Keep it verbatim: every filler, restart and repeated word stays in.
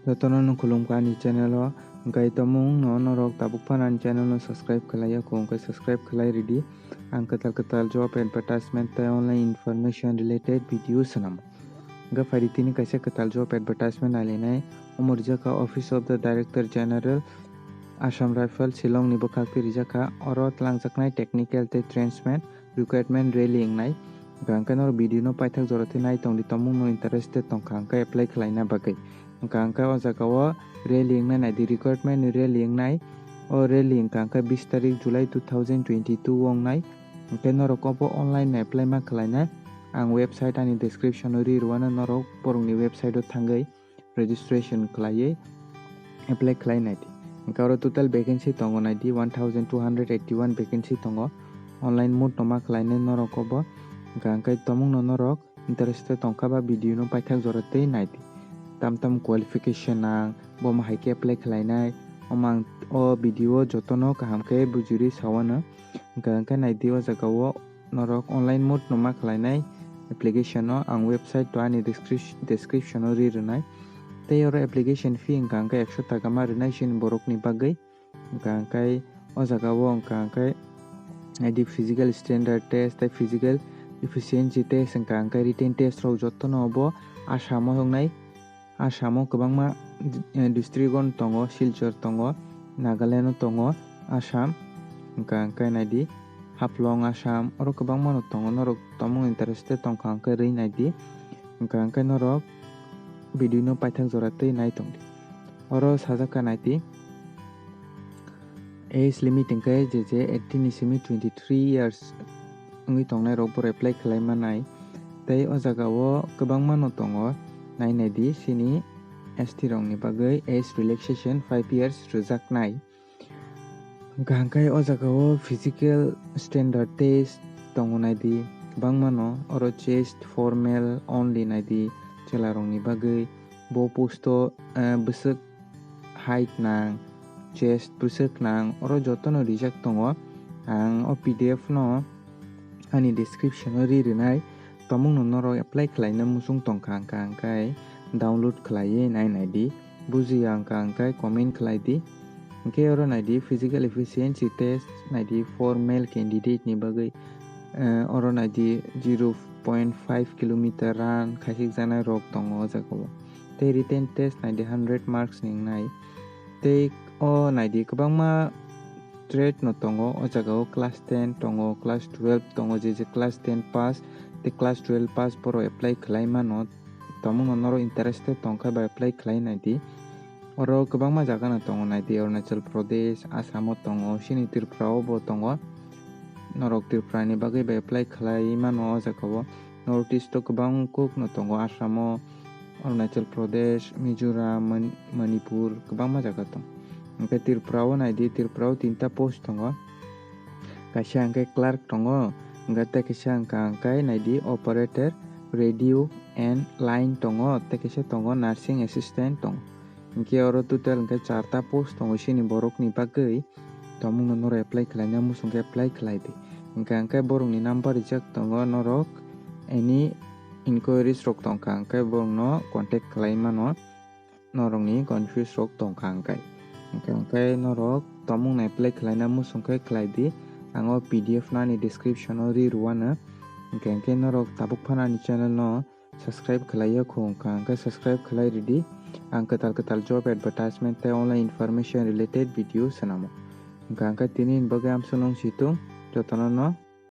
Jotono no khulumkha ani channel o, hwnkhe tomung no norok tabuk phano ani channel no subscribe khlai ya kho, hwnkhe subscribe khlai ridi. Ang kwtal kwtal job advertisement tei online information related video swnamo. Hwnkhe phaidi tini kaisa kwtal job advertisement nailainai, omo rijak kha Office of the Director General, Assam Rifle, Shillong ni bwkhak twi rijak kha. Oro twlangjaknai technical tei tradesman recruitment rally wngnai. Hwnkha hwnkhe norok video no paithak jora twi nai tongdi, tomung no interested tongkha hwnkhe apply khlaina bagwi. Hwnkha hwnkhe o jaga o rally wngnai naidi, recruitment ni rally wngnai. O rally hwnkha hwnkhe bis tarik July two thousand twenty-two o wngnai. Hwnkhe norok obo online no apply ma khlainai. Ang website ani description o ri rwano, norok borokni website o thangwi registration khlaiwi apply khlai naidi. Hwnkhe oro total vacancy tongo naidi, one thousand two hundred eighty-one vacancy tongo. Online mode no ma khlainai norok obo. Hwnkha hwnkhe tomung no norok interested tongkha ba video no paithak jora twi naidi. Tam tam qualification nang, bomo hai khe apply khlainai. Omo ang o video o jotono kaham khe bujirwi sawano. Hwnkha hwnkhe naidi o jaga o norok online mode no ma khlainai application no ang website o ani description, description o ri rwnai. Tei oro application fee hwnkha hwnkhe ekso taka ma rwnai chini borokni bagwi. Hwnkha hwnkhe o jaga o hwnkha hwnkhe naidi physical standard test tei physical efficiency test, hwnkha hwnkhe written test rok jotono obo Assam o wngnai. Assam o kwbangma, eh, district o tongo, Silchar tongo, Nagaland o tongo, Assam, hwnkha hwnkhe naidi Haflong, Assam, oro kwbangma no tongo. Norok tomung interested tongkha hwnkhe rwi naidi, hwnkha hwnkhe norok video no paithak jora twi nai tongdi. Oro sajak kha naidi, age limit hwnkhe je je eighteen ni simi twenty-three years wngwi tongnai rok bo apply khlai manai. Tei o jaga o kwbangma no tongo, nai naidi chini S T rokni bagwi age relaxation five years rwjaknai. Hwnkha hwnkhe o jaga o physical standard test tongo naidi, kwbangma no oro chest for male only naidi, chwla rokni bagwi. Bo post o, eh, bwswk height nang, chest bwswk nang, oro jotono rijak tongo. Ang o P D F no ani description o ri rwnai, tomung no norok apply khlaina muchung tongkha hwnkha hwnkhe download khlaiwi nai naidi, bujiya hwnkha hwnkhe comment khlaidi. Hwnkhe oro naidi physical efficiency test naidi for male candidate ni bagwi, eh, oro naidi zero point five kilometer run khaisikjaknai rok tongo o jaga o. Tei written test naidi hundred marks ni wngnai. Tei o naidi kwbangma trade no tongo o jaga o, class ten tongo, class twelve tongo, je je class ten pass tei class twelve pass borok apply khlai mano. Tomung no norok interested tongkha ba apply khlai naidi. Oro kwbangma jaga no tongo naidi, Arunachal Pradesh, Assam o tongo, chini Tripura o bo tongo. Norok Tripura ni bagwi ba apply khlai mano o jaga o. North East o kwbang kuk no tongo, Assam o, Arunachal Pradesh, Mizoram, Man-, Manipur, kwbangma jaga tong. Hwnkhe Tripura o naidi, Tripura o tinta post tongo. Kaisa hwnkhe clerk tongo, hwnkhe tei kaisa hwnkha hwnkhe naidi operator, radio and line tongo, tei kaisa tongo nursing assistant tongo. Hwnkhe oro total hwnkhe charta post tongo chini borokni bagwi. Tomungno norok apply khlaina muchung khe apply khlai di. Hwnkha hwnkhe borokni number rijak tongo, norok any inquiries rok tongkha hwnkhe borokno contact khlai mano, norokni confuse rok tongkha hwnkhe. Hwnkha hwnkhe norok tomungno apply khlaina muchung khe khlai di. Ang o P D F no ani description o ri rwano. Hwnkha hwnkhe norok tabuk phano ani channel no subscribe khlai ya kho wngkha, hwnkhe subscribe khlai ridi. Ang kwtal kwtal job advertisement tei online information related video swnamo. Hwnkha hwnkhe tini ni bagwi amsonong situng, jotono no